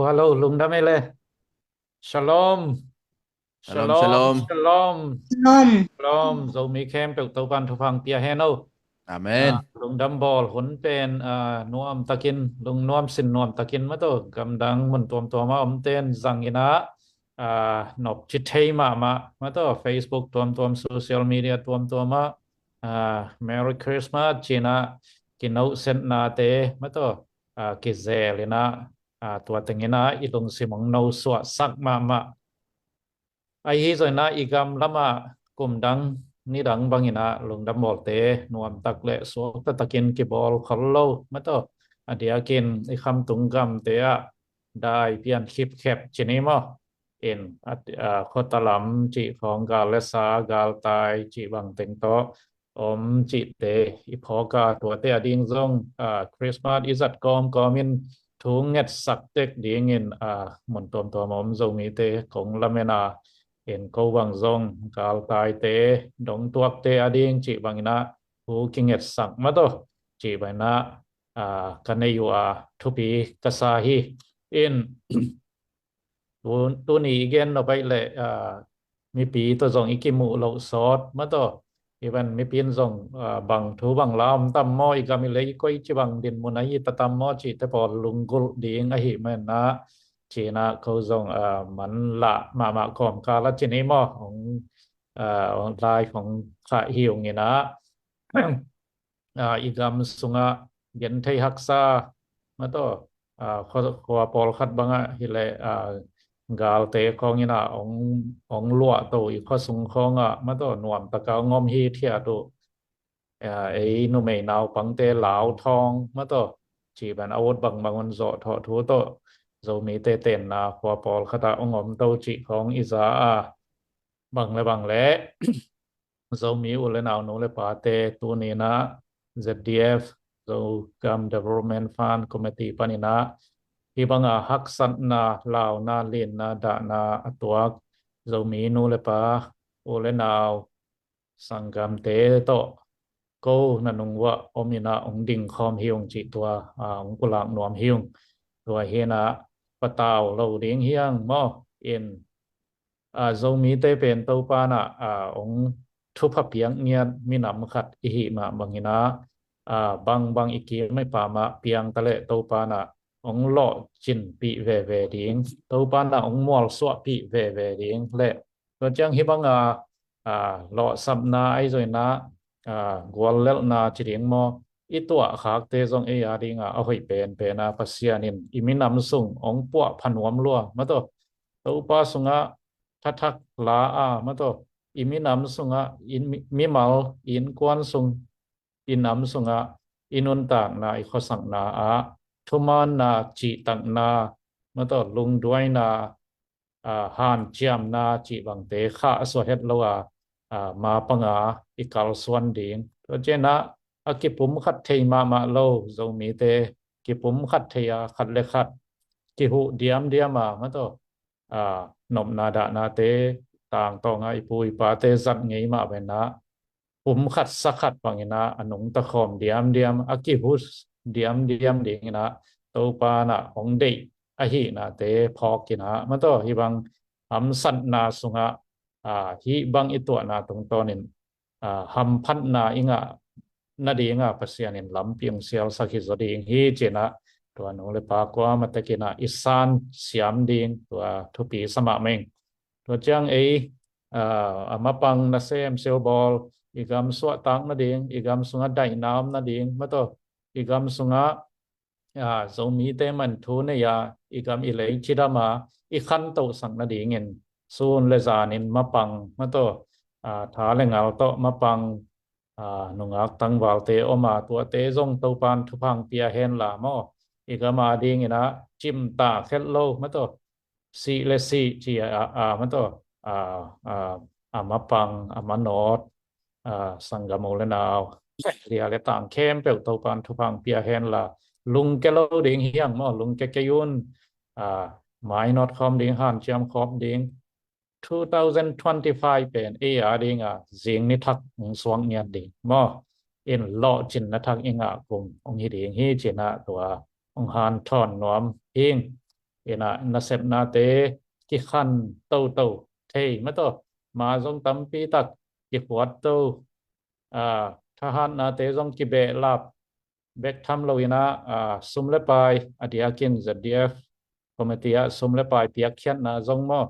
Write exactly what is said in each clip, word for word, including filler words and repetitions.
Hello, lungdam ei le. Shalom. Shalom, shalom. Shalom. Shalom. Shalom. Zomi khempeuh Topan thupha pia hen aw. Amen. Ah, lungdam bawl hun pen, ah, nuam takin, lungnuam sin nuam takin maw taw, gamdang mun tuamtuam a om ten zangin ah, ah, nop ci thei mahmah maw taw, Facebook tuamtuam, social media tuamtuam ah, ah, Merry Christmas ci-in ah, kinohsetnate maw taw, ah, kizel in ah, ah, tua teng in ah i lungsim hong nosuahsak mahmah. Ahi zongin ah i gam lamah kum dang ni dang bangin ah lungdam bawlte nuam tak le suakta takin kibawl khol lo maw taw. A diakin i khamtung gamte ah dai pian khipkhep ci ni maw. In, ah, ah, khuata lam cih khawng, gal le sa, galtai cih bang teng tawh om cihte i phawk a, tuate a ding zong, ah, Christmas i zat kawmkawm in thu ngetsak tek dingin, ah, mun tuamtuam a om Zomite kong lamen a, in ko bang zong galtaite, dongtuakte a ding cih bangin ah thu kingetsak maw taw cih bangin ah, ah, ka nei uh a, thupi ka sa hi. In, tu, tuni i gen nop ahih leh, ah, mipi tawh zong i kimuh loh sawt maw taw. I van mipi in zong, ah, bang thu bang la om tam maw, i gam i lei koi ci bang dinmun ahi ta tam maw cihte pawl lunggulh ding ahih manin ah, ci-in ah ko zong, ah, manlah mahmah kawmkal a ci ni maw, hong, ah, hong live hong khah hi ung in ah. Ah, i gam sungah genthei haksa maw taw, ah, khua, khua pawlkhat bangah hi leh, ah, galte khawng in ah hong, hong luahto i khua sung khawngah maw taw, nuam taka hong om hithiat uh, ah, ei numei naupangte lau thawng maw taw, cih bang a ut bangbang un zawh thawh thu tawh Zomite tenna khua pawlkhat ah hong omto cih khawng i za a, bang le bang le Zomi u le nau, nu le pate, tuni in ah ZDF, Zogam Development Fund Committee panin ah hih banga haksatna, launa, liinna, dahna a tuak Zomi nu le pa, u le nau, sanggamte tawh ko na nung uah om in ah hong dingkhawm hi ung cih tua, ah, hong pulak nuam hi ung. Tua hi in ah patau lo ding hi hang maw. In, ah, Zomite pen Topa in ah, ah, hong thupha piak ngiat minam khat i hih mah bangin ah, ah, bangbang i kim i pam ah piang ta leh Topa in ah hong lawhcinpih veve ding, Topa in ah hong mualsuahpih veve ding le, tua ciang hih banga, ah, lawhsapna ahi zongin ah, ah, guallelhna ci ding maw, i tuahkhakte zong ei a dingah a hoih penpen a, Pasian in i minam sung hong puah pha nuam lua maw taw. Topa sungah thathak la a maw taw, i minam sungah, i mi, mimal innkuan sung, i nam sungah i nuntakna, i khuasakna ah thumaanna, cihtakna maw taw, lungduaina, ah, hanciamna cih bangte khah a suah het lo a, ah, ma panga i kalsuan ding. Tua ciang ah a kipumkhat thei mahmah lo Zomite kipumkhat thei a, khat le khat kihuh diamdiam a maw taw, ah, nopna dahnate tangtawng a i pu i pate zat ngei mah bangin ah pumkhat sakhat bangin ah a nungta khawm diamdiam, a kihuh diamdiam dingin ah Topa in ah hong deih ahihnate phawk in ah maw taw, hih bang hamsatna sungah, ah, hih bang i tuahna tungtawnin, ah, hamphatna i ngah nadingah Pasian in lampi hong sialsak hi zaw ding hi ci-in ah, tua nu le pa kuamah tekin ah i san siam ding tua thupi sa mahmah ing. Tua ciang ei, ah, a mapang nasem silbawl, i gam suahtak nading, i gam sungah daihna om nading maw taw, i gam sungah, ah, Zomite man thu nei a, i gam i lei cidam a, i khantohsak nadingin sun le zanin mapang maw taw, ah, tha le ngal tawh mapang, ah, nungak tangvalte om a, tuate zong Topan thupha pia hen la maw, i gam a dingin ah cimtak het lo maw taw, sih le sih ci a, a, a maw taw, a, a, a mapang, a manawt, a, sanggam u le nau, lia le tang khempeuh Topan thupha pia hen la, lungke lo ding hi hang maw, lungke kei un, a, mainawt khawm ding, hanciam khawm ding. Two thousand twenty-five pen ei a dingah zing ni thak hong suak ngiat ding maw, in lawhcinna thak i ngah kum hong hi ding hi ci-in ah tua hong hanthawn nuam hi ing. Ina nasepnate kikhan toto thei maw taw, ma zong tampi tak kikhuat to, a, thahatnate zong kibehlap bek tham lo ina, a, sum le pai a diakin Z D F committee ah sum le pai piakkhiatna zong maw,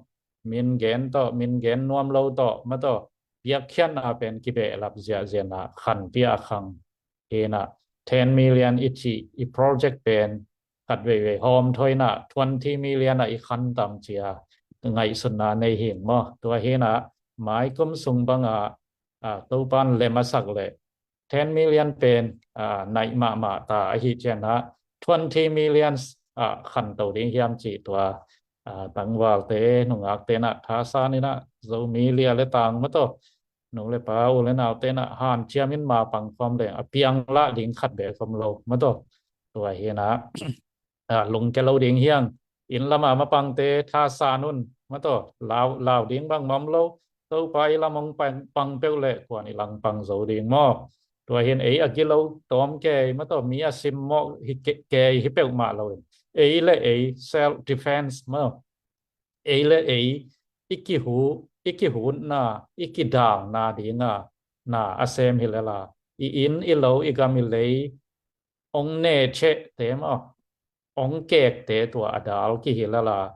min gen tawh, min gen nuam lo tawh maw taw, piakkhiatna pen kibehlap ziahziahna khanpia a khang. Ina ten million i cih i project pen khat veivei hawm thaw ina twenty million ah i khan tam cia ngaihsutna nei hing maw. Tua hi ina mai kum sung banga, a, Topan lem a sak le ten million pen, a, naih mahmah ta ahi ciangin twenty million, a, khanto ding hiam cih tua, a, tangvalte nungakte na thasan ina Zomi lia le tang maw taw, nu le pa u le naute na hanciam in ma pang khawm leng a piang lah ding khat bek khawm lo maw taw. Tua hi ina, a, lungke lo ding hiang. Inn lama mapangte thasan un maw taw, lau, lau ding bang mawm lo. Topa i lam hong pang, pang peuh le kuan i lang pang zo ding maw. Tua hi ina ei a gilo tawm kei maw taw, mi a sim mawh hi ke, kei hi peuhmah lo in, ei le ei self defense maw, ei le ei i kihu, i kihutna, i kidalna dinga na a sem hi lela, i inn i lo, i gam i lei ong ne chehte maw, ong kekte tua a dal kihi lela,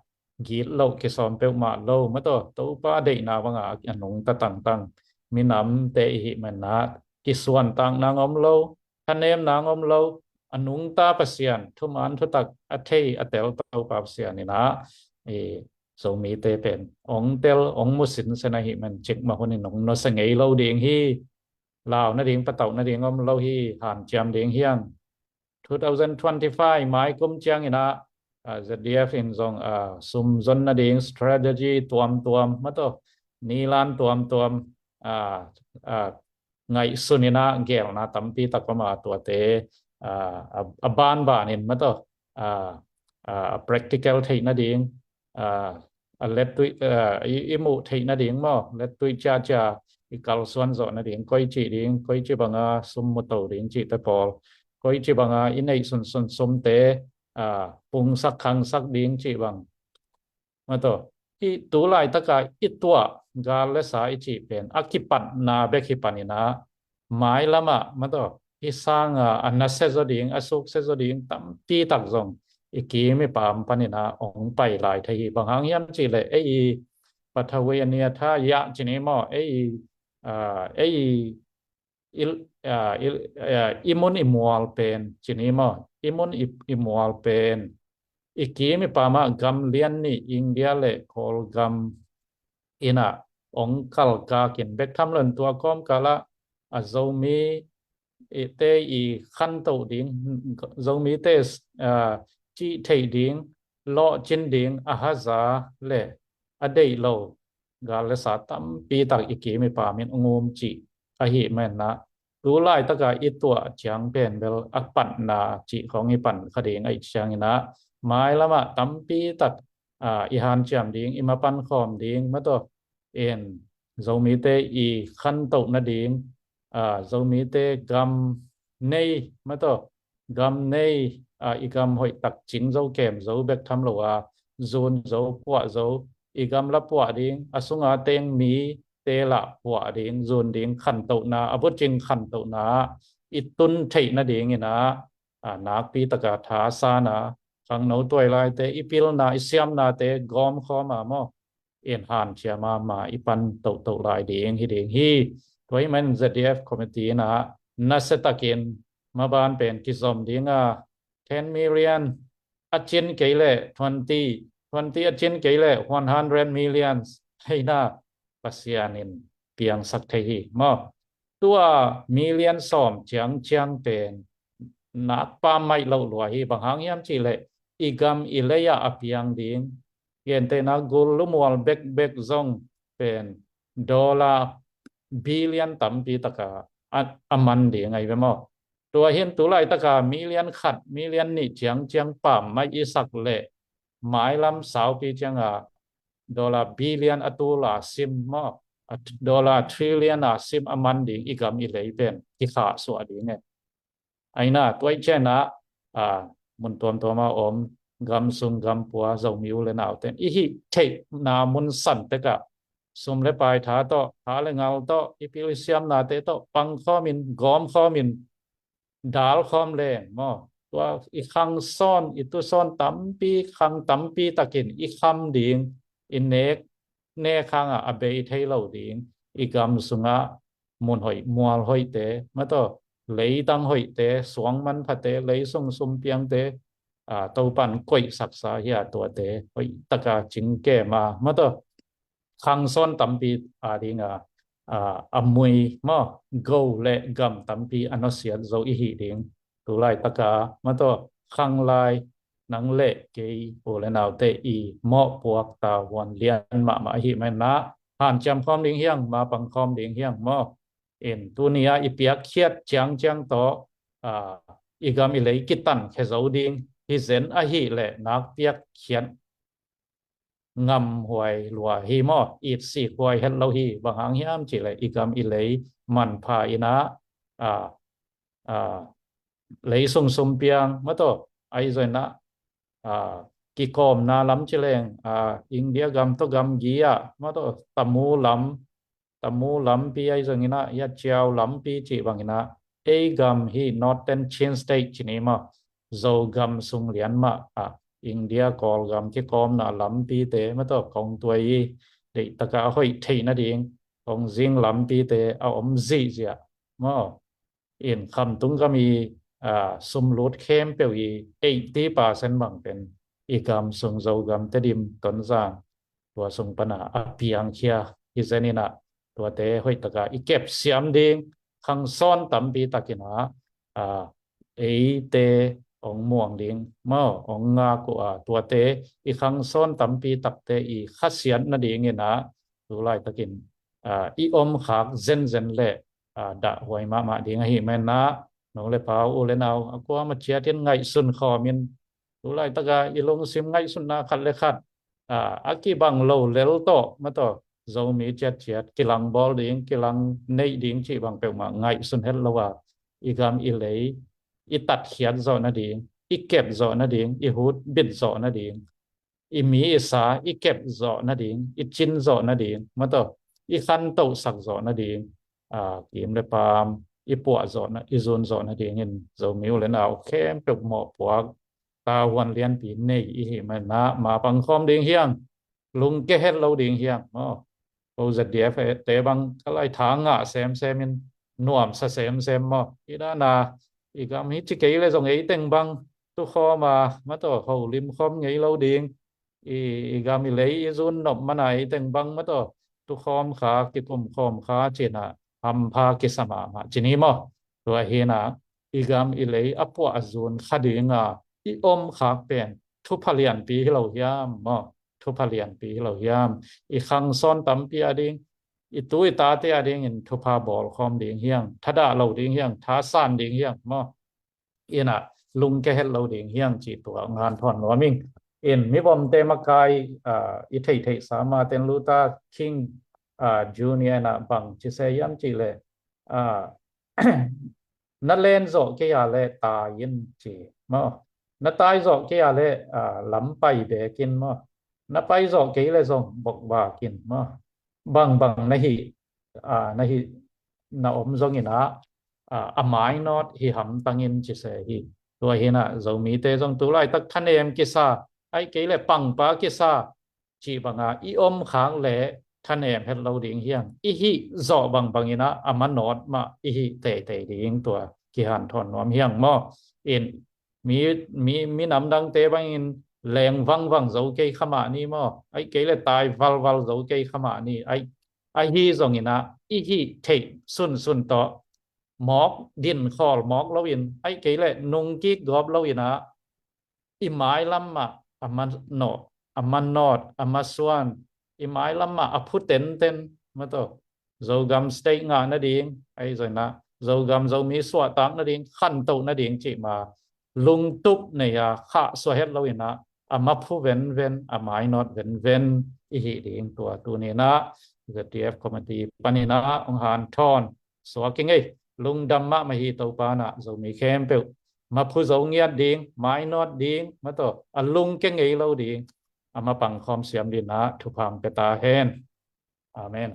gitloh kisawm peuhmah lo maw taw, Topa deihna banga a nungta tangtang minamte i hih manin kisuantak nang om lo, thanem nang om lo, a nungta Pasian, thuman thutak a thei a tel Topa Pasian ina, i, Zomite pen ong tel, ong mu sinsen ahih man cikmah hun in ong nusia ngei lo ding hi. Lau nading, patauh nading om lo hi, hanciam ding hiang. Two thousand twenty-five mai kum ciang ina, a, Z D F in zong, a, sum zon nading strategy tuamtuam maw taw, nilan tuamtuam, a, a, ngaihsun ina gelna tampi tak om a, tuate, a, a, a banbanin maw taw, a, a, a practical theih nading, a, a lettui, a, i, i muh theih nading maw, lettui ciacia i kalsuan zawh nading, koici ding, koici banga sum muto ding cihte pawl, koici banga i neih sunsun sumte, a, pungsak khangsak ding cih bang maw taw, i tu laitaka i tuah gal le sa i cih pen a kipatna bek hi pan ina, mailamah maw taw, i sanga a nasia zaw ding, a suksia zaw ding tampi tak zong i kim i pam pan ina ong pai lai thei hi. Bang hang hiam cih leh ei i pathawei a nia tha yah ci ni maw, ei i, a, ei i, a, i, a, i mun i mual pen ci ni maw, i mun i, i mual pen i kim i pamah gam lian nih India le Kawlgam ina ong kalkakin bek tham lo in tua kawmkalah a Zomi i te i khantoh ding, Zomite, a, cih theih ding, lawhcin ding a haza le a deih lo gal le sa tampi tak i kim i pamin ong um cih ahih manin tu laitaka i tuah ciang pen bel a patna cih khong i pan kha ding ahih ciangin mailamah tampi tak, a, i hanciam ding, i mapan khawm ding maw taw, in Zomite i khantoh nading, a, Zomite gam nei maw taw, gam nei, a, i gam hoih tak cing zo kem zo bek tham lo a, zun zo puah zo, i gam la puah ding, a sunga teng mite la puah ding, zun ding khantohna, a bucing khantohna i tun theih nading ina, a, nakpi taka thasan a, khangno tuailaite i pilna, i siamnate gawmkhawm a maw, in hanciam a ma i pan tohtoh lai ding hi ding hi. Tua ahih man Z D F committee ina nasia takin maban pen kizom dinga ten million a cin kei leh twenty, twenty a cin kei leh one hundred millions hei ina Pasian in piangsak thei hi maw. Tua million sawm ciangciang pen nak pammaih loh lua hi. Bang hang hiam cih leh i gam i lei ah a piang ding, gentehna gul lumual bekbek zong pen dollar billion tampi taka a, a man ding ahi ve maw. Tua hi in tu laitaka million khat, million nih ciangciang pammaih i sak leh mailam saupi cianga dollar billion a tul a sim maw, a dollar trillion a sim a man ding i gam i lei pen kikhahsuah ding e. Aina tua ahih ciangin, a, mun tuamtuama om gam sung gam pua Zomi u le naute in i hih theihna mun san tekah sum le pai, tha tawh, tha le ngal tawh, i pil i siamnate tawh pang khawmin, gawm khawmin, dal khawm leng maw, tua i khang sawn, i tu sawn tampi, khang tampi takin i kham ding, i nek, nek hangah a bei thei lo ding, i gam sungah mun hoih, mual hoihte, maw tawh, leitang hoihte, suang manphate, lei sung sumpiangte, a, Topan koihsaksa hi a, tuate hoih taka cingkem a, maw tawh, khang sawn tampi a dinga, a, a mui maw, go le gam tampi a nusiat zo i hih ding. Tulai taka, maw tawh, khang lai nang le kei u le naute i mawhpuak tavuan lian mahmah ahih manin, hanciam khawm ding hiang, mapang khawm ding hiang maw. In tuni-a i piakkhiat ciangciang tawh, a, i gam i lei kitankhia zo ding hi zen ahih leh nak piakkhiat ngamhuai lua hi maw, it sik huai het lo hi. Bang hang hiam cih leh i gam i lei manpha in ah, a, a, lei sung sumpiang, maw tawh, ahi zongin ah, a, kikawmna lam ci leng, a, India gam tawh gamgi ah, maw tawh, Tamu lam, Tamu lampi ahi zongin ah, Yachiao lampi cih bangin ah, ei gam hih Northern Chin State ci ni maw, Zogam sung lian mah ah, India Kawlgam kikawmna lampite, maw tawh, kong tuai i deih taka a hoih theih nading, kong zing lampite a om zihziah maw. In khamtung gam i, a, sumlut khempeuh i eighty percent bang pen i gam sung Zogam, Tedim, Tonzang, tua sung pana a piangkhia hi zen in ah, tuate hoih taka i kep siam ding, khang sawn tampi takin ah, a, eite hong muang ding maw, hong ngak uh a, tuate i khang sawn tampi takte i khasiat nadingin ah, tu laitakin, a, i omkhak zenzen le, a, dahhuai mahmah ding ahih manin ah, nu le pa, u le nau, a kuama ciatin ngaihsun khawmin, tu laitaka i lungsim ngaihsutna khat le khat, a, a kibang lo lel tawh, maw tawh, Zomi ciatciat kilangbawl ding, kilang neih ding cih bang peuhmah ngaihsun het lo a, i gam i lei i tatkhiat zawh nading, i kep zawh nading, i hut bit zawh nading, i mi i sa i kep zawh nading, i cin zawh nading, maw tawh, i khantohsak zawh nading, a, kim le paam i puah zawh na, i zun zawh nadingin Zomi u le nau khempeuh mawhpuak tavuan lianpi nei i hih manin ah, mapang khawm ding hiang, lungke het lo ding hiang maw. Ko Z D F te bang ka lai tha ngah semsem in, nuamsa semsem maw. I dana, i gam hi ci kei le zong ei teng bang tukhawm a, maw tawh, holim khawm ngei lo ding. I, i gam i lei i zun nop mana ei teng bang, maw tawh, tukhawm kha, kikum khawm kha cih na hampha kisa mahmah ci ni maw. Tua hi in ah, i gam i lei a puah a zun kha dinga i omkhak pen thupha lianpi hi lo hiam maw. Thupha lianpi hi lo hiam. I khang sawn tampi a ding, i tu i tate a dingin thupha bawl khawm ding hiang, thadah lo ding hiang, thasan ding hiang maw. In ah, lungke het lo ding hiang cih tua ngan thawn nuam ing. In mibawmte makai, a, i theihtheihsa Martin Luther King, a, Junior in ah bang ci se hiam cih leh, a, na len zawh kei a leh tai in ci maw. Na tai zawh kei a leh, a, lam pai beek in maw. Na pai zawh kei leh zong bokbak in maw. Bangbang na hih, a, na hih, na om zongin ah, a, a mainawt hi hamtang in ci se hi. Tua hi in ah, Zomite zong tu laitak thanem kisa, ahih kei leh pangpa kisa cih banga i omkhak leh thanem het lo ding hiang. I hih zawh bangbang in ah a manawt mah i hih teitei ding, tua kihanthawn nuam hiang maw. In mi, mi, minam dangte bangin leng vangvang zo kei kha mah ni maw. Ahih kei leh tai valval zo kei kha mah ni. Ahih, ahi zongin ah i hih theih sunsun tawh mawk dinkhawl mawk loin, ahih kei leh nungkik gawp loin ah, i mailam mah a manawh, a manawt, a masuan, i mailam mah a phu tenten, maw tawh, Zogam State ngah nading, ahi zongin ah Zogam Zomi suahtak nading, khantoh nading cih ma lungtup nei a, khahsuah het loin ah, a maphu venven, a mainawt venven i hih ding, tua tuni in ah Z D F committee panin ah hong hanthawn suak ing ei. Lungdam mahmah hi. Topa in ah Zomi khempeuh maphu zo ngiat ding, mainawt ding, mataw a lungke ngei lo ding, a mapang khawm siam dingin ah thupha hong pia ta hen. Amen.